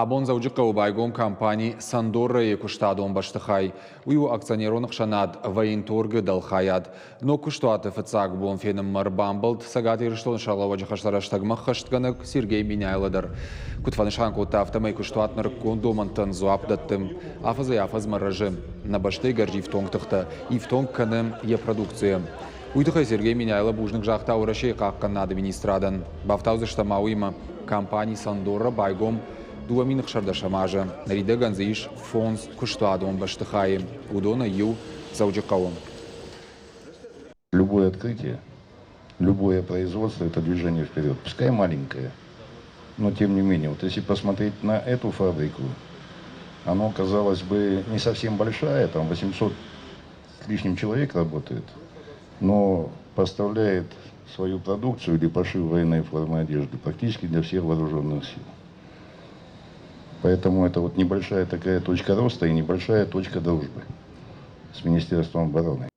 Абон Дзӕуджыхъӕуы байгом компани «Сандорра-йы» куыстадон бӕстыхай. Уый у акционерон ӕхсӕнад «Военторг-ы» дӕлхайад. Ног куыстуаты фыццаг бон фенынмӕ ӕрбамбӕлд Цӕгат Ирыстоны сӕргълӕууӕджы хӕстӕ рӕстӕгмӕ ӕххӕстгӕнӕг Сергей Меняйло дӕр. Куыд фӕнысан кодта, афтӕмӕй куыстуат нырыккон домӕнтӕн дзуапп дӕтты. Афӕдзӕй-афӕдзмӕ рӕзы. Нӕ бӕстӕйы гӕрзифтонг тыхтӕ ифтонг кӕны йӕ продукцийӕ. Уый тыххӕй Сергей Меняйло бузныг загъта Уӕрӕсейы хъахъхъӕнынады министрадӕн. Бафтаудзыстӕм ма уыимӕ, компани «Сандорра» байгом 2016 азы. Ныридӕгӕн дзы ис фондз куыстуадон бӕстыхайы, уыдонӕй иу Дзӕуджыхъӕуы. Любое открытие, любое производство – это движение вперед. Пускай маленькое, но тем не менее. Вот если посмотреть на эту фабрику, оно, казалось бы, не совсем большая, там 800 с лишним человек работает, но поставляет свою продукцию или пошив военной формы одежды практически для всех вооруженных сил. Поэтому это вот небольшая такая точка роста и небольшая точка дружбы с Министерством обороны.